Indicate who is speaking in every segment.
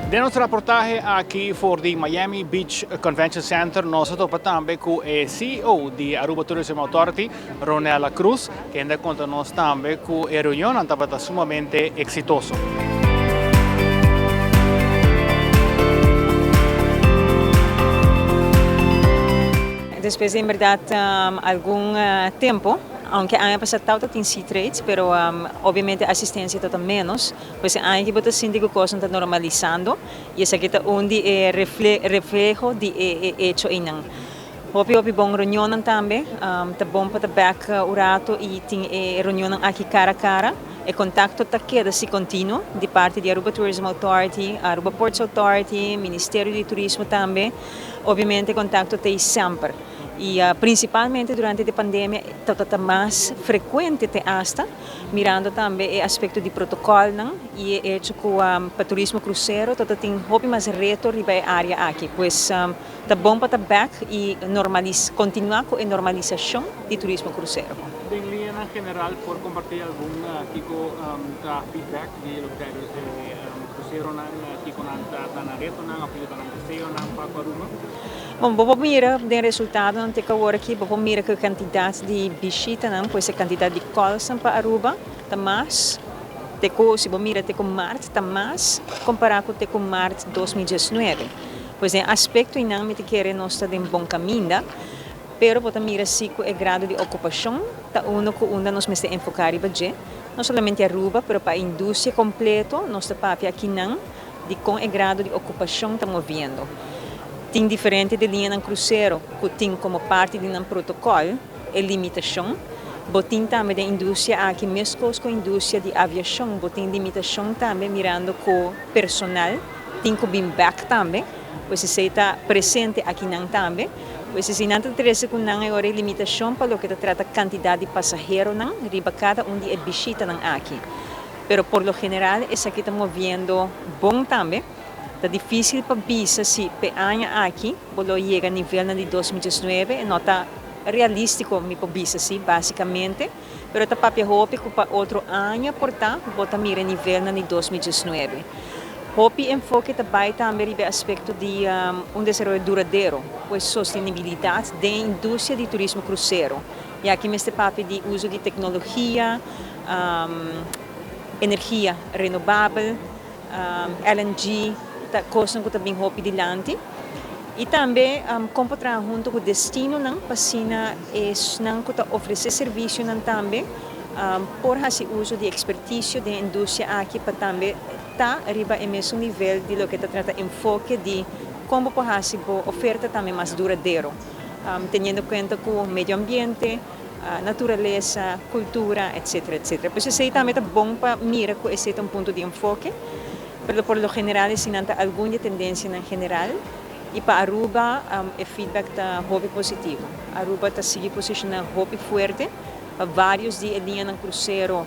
Speaker 1: Den nos reportahe aki for di Miami Beach Convention Center nos a topa tambe cu e CEO di Aruba Tourism Authority, Ronella Cruz, kende a conta nos tambe cu e reunionnan tabata sumamente exitoso.
Speaker 2: Despues di en berdad algun tempo, aunke aña pasa tawata tin C-trades, pero obviamente asistencia ta ta menos, pues e aña aki bo ta sinti cu cosnan ta normalisando y esaki ta un di e refleho di e hecho eynan. Hopi hopi bon reunionnan tambe. Ta bon pa ta bek un rato y tin e reunionnan aki cara a cara. E contacto ta keda si continuo di parti di Aruba Tourism Authority, Aruba Ports Authority, Ministerio di Turismo tambe. Obviamente e contacto ta ey semper. Y principalmente durante di pandemia tabata mas frecuente te hasta, mirando tambe e aspecto di protocolnan y e hecho cu pa turismo crucero tabata tin hopi mas reto riba e area aki. Pues. Ta bon pa ta bek y normalis continua cu e normalisacion di turismo crucero.
Speaker 1: Den liñanan general por comparti algun kico ta feedback di loke ta e cruceronan, kico nan ta nan retonan of kico ta nan deseonan pa cu Aruba?
Speaker 2: Bon, bo por mira den resultadonan te cu awor aki, bo por mira cu e cantidad di bishitanan, pues e cantidad di callsnan pa Aruba ta mas te cu, si bo mira te cu maart ta mas compara cu te cu maart 2019. Pues den aspekto einan mi ta kere nos ta den bon kaminda, pero bo ta mira si ku e grado di okupashon ta uno ku unda nos mester enfoká riba dje, no solamente Aruba pero pa e industria kompleto nos ta papia akinan di kon e grado di okupashon ta moviendo. Tin diferente di liñanan krusero ku tin komo parti di nan protokòl e limitashon. Bo tin tambe den industria aki meskos ku industria di aviashon bo tin limitashon tambe mirando ku personal. Tin cu bin bek tambe, pues esey ta presente akinan tambe. Pues esey nan ta trece cu nan e ora e limitacion pa loke ta trata cantidad di pasaheronan riba cada un di e bishitanan aki. Pero por lo general esaki ta moviendo bon tambe. Ta dificil pa bisa si p'e aña aki bo lo yega nivelnan di 2019, e no ta realistico mi por bisa si, basicamente. Pero ta papia hopi ku pa otro aña por ta bo ta mira e nivelnan di 2019. Hopi enfoke ta bai tambe riba e aspekto di un desaroyo duradero, pues sostenibilidat den e industria di turismo krusero. I aki mester papia di uso di teknologia, energia renobabel, LNG ta kosnan ku ta bin hopi dilanti. I tambe kon por traha huntu ku destinonan pa asina esnan ku ta ofresé servisionan tambe por hasi uso di ekspertisio den e industria aki pa tambe ta riba e mesun nivel di loke ta trata enfoke di kon bo por hasi bo oferta tambe mas duradero, teniendo kuenta ku medio ambiente, naturalesa, kultura, etcetera, etcetera. Pues esei tambe ta bon pa mira ku esei ta un punto di enfoke. Pero por lo general eseinan ta algun di e tendencianan general y pa Aruba e feedback ta hopi positivo. Aruba ta sigui posiciona hopi fuerte pa varios di e liñanan crucero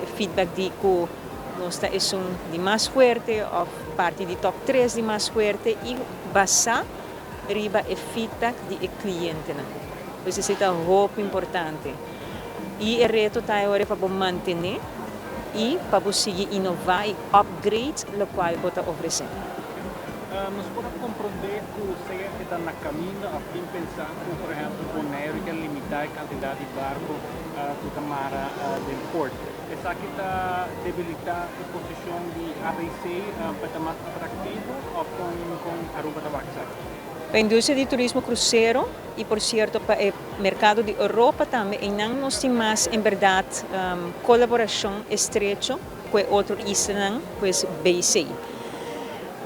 Speaker 2: e feedback di cu nos ta esun di mas fuerte of parti di top tres di mas fuerte y basa riba e feedback di e clientenan. Pues esei ta hopi importante. Y e reto ta e ora pa bo mantene y pa bo sigui inova y upgrade locual bo ta ofrece.
Speaker 1: Nos por a comprende cu sea e ta na caminda of tin pensa cu por ehempel Boneiru ke limita e cantidad di barco cu ta mara den port. Esaki ta debilita e posicion di ABC pa ta mas atractivo of con Aruba ta wak esaki?
Speaker 2: Pa industria di turismo crucero y por cierto pa e mercado di Europa tambe eynan nos tin mas en berdad colaboracion estrecho cu e otro islanan pues BC.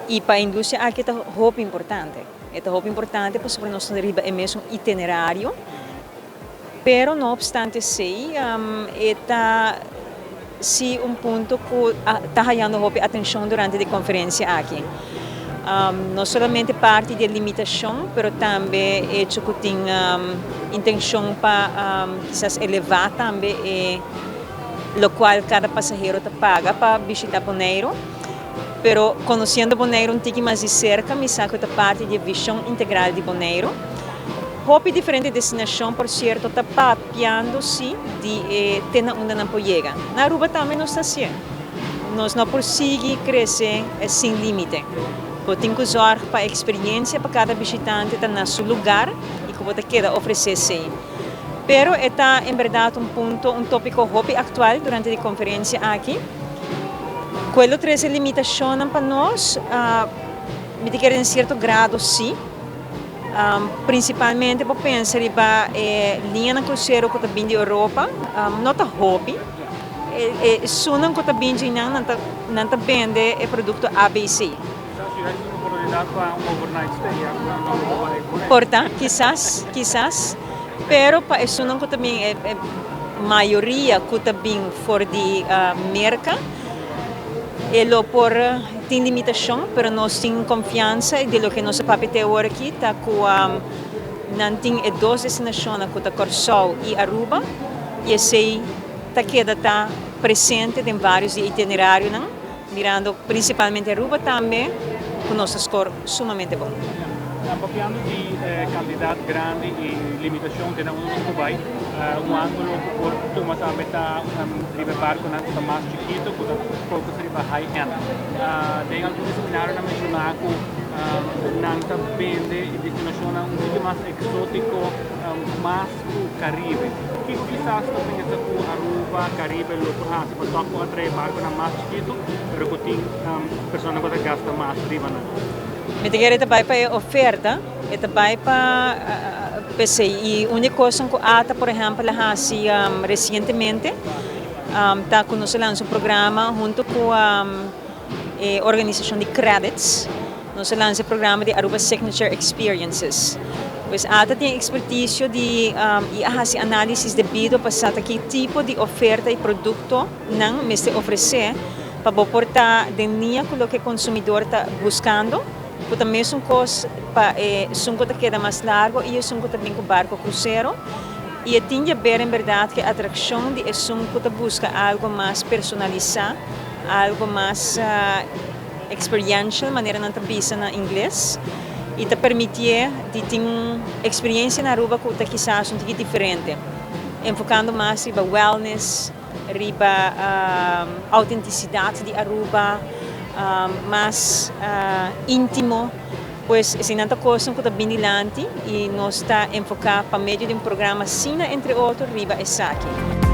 Speaker 2: Y pa e industria aki ta hopi importante. E ta hopi importante pasobra nos ta riba e mesun itinerario. Pero no obstante esey e ta si un punto cu ta hayando hopi atencion durante di conferencia aki. No solamente parti di e limitacion pero tambe hecho cu tin intencion pa kisas eleva tambe e locual cada pasahero ta paga pa bishita Boneiru. Pero conociendo Boneiru un tiki mas di cerca mi sa cu ta parti di e vision integral di Boneiru. Hopi diferente destinacion por cierto ta papiando si di e te na unda nan por yega. Na Aruba tambe nos ta hacié. Nos no por sigui crece sin limite. Bo tin cu zorg pa experiencia pa cada bishitante ta na su lugar y cu bo ta keda ofrece esey. Pero e ta en berdad un punto, un topico hopi actual durante di conferencia aki. Cu e lo trece limitacionnan pa nos? Mi ta kere den cierto grado si. Principalmente bo pensa riba e liñanan crucero cu ta bin di Europa, no ta hopi. E esunnan cu ta bin djinan nan ta nan ta bende e producto ABC.
Speaker 1: Kisas yu hasi un oportunidad pa un overnight stay ya cu nan no lo bay cu.
Speaker 2: Por ta, kisas, kisas. Pero pa esunnan cu ta bin e e mayoria cu ta bin for di Merca e lo por tin limitacion pero nos tin confiansa y di loke nos a papia te awor aki ta cu nan tin e dos destinacionnan cu ta Corsou y Aruba y esey ta keda ta presente den varios di e itinerarionan, mirando principalmente Aruba tambe cu nos ta score sumamente bon.
Speaker 1: Papiando di cantidad grandi y limitacion te na unda nos por bay, un angulo cu por tuma tambe ta riba e barconan cu ta mas chikito cu ta focus riba high end. Den algun di seminarionan menciona cu nan ta bende e destinacionnan un poco mas exotico, mas cu Caribe. Kico kisas ta pensa cu Aruba, Caribe lo por haci pa toch por atrae barconan mas chikito, pero cu tin personanan cu ta gasta mas riba nan?
Speaker 2: Mi ta kere ta bay pa e oferta, e ta bay pa p'esey. Y un di cosnan cu ata por ehempel a haci recientemente ta cu nos a lansa un programa hunto cu e organisacion di Credits. Nos a lansa e programa di Aruba Signature Experiences. Pues ata tin experticio di y a haci analisis debido pa sa ta ki tipo di oferta y producto nan mester ofrece pa bo por ta den liña cu loke e consumidor ta buscando, cu ta mesun cos pa e esun cu ta keda mas largo y esun cu ta bin cu barco crucero. Y e tin di haber en berdad cu e atraccion di esun cu ta busca algo mas personalisa, algo mas experiential, manera nan ta bisa na ingles, y ta permitié di tin un experiencia na Aruba cu ta kisas un tiki diferente, enfocando mas riba wellness, riba autenticidad di Aruba, mas intimo. Pues eseinan ta cosnan cu ta bin dilanti y nos ta enfoca pa medio di un programa asina entre otro riba esaki.